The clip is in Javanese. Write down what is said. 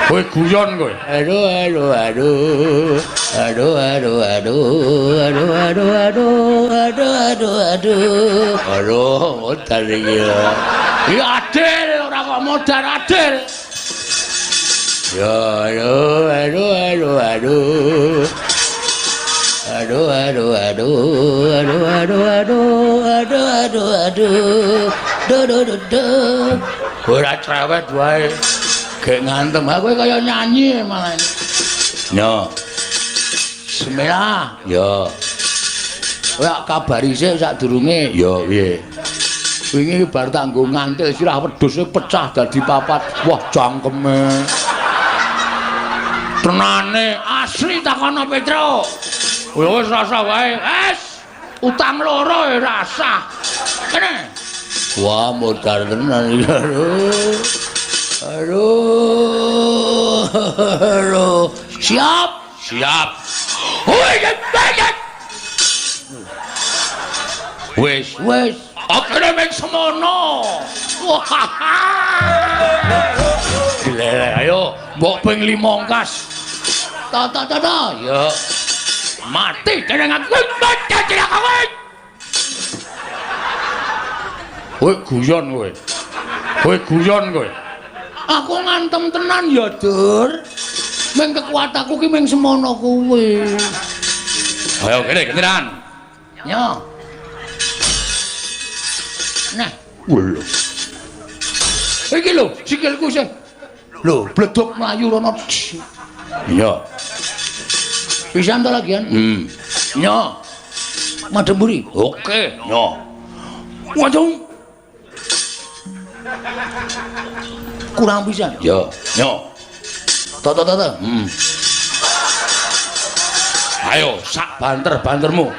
Kowe guyon kowe. Aduh aduh aduh. Aduh aduh aduh. Aduh aduh aduh. Aduh aduh aduh. Aduh, modar iki. Iki adil ora kok modar adil. Ya aduh aduh aduh aduh. Aduh aduh aduh aduh aduh aduh aduh aduh aduh do do do do. Ora cerewet wae. Gek ngantem aku kaya nyanyi malah. Yo. Bismillah. Yo. Kowe kabari sik sadurunge. Yo piye? Wingi bar tak nggo ngantil sirah wedhuse pecah dadi papat. Wah cangkeme. Tenane asli takono Petro. Wis rasa wae. Wes utang loro ya rasah. Kene. Wah modar tenan iki. Aduh. Aduh. Siap. Siap. Wis, wis. Akene mek semono. Wah. Gile, ayo mbok ping 5 ongkas. Ta ta ta ta. Ya. Mati jeneng aku mati jeneng kowe. Kowe guyon kowe. Kowe guyon kowe. Aku ngantem tenan ya, Dur. Meng kekuatanku ki meng semono kuwi. Ayo kene gentenan. Yo. Nah, lho. Iki lho, sikilku sing. Lho, bledok mlayu rono. Iya. Pisan to lagian? Yo. Madhep mburi. Oke, yo. Waduh. Kurang pisan. Yo, yo. To to to. Ayo sak banter-bantermu.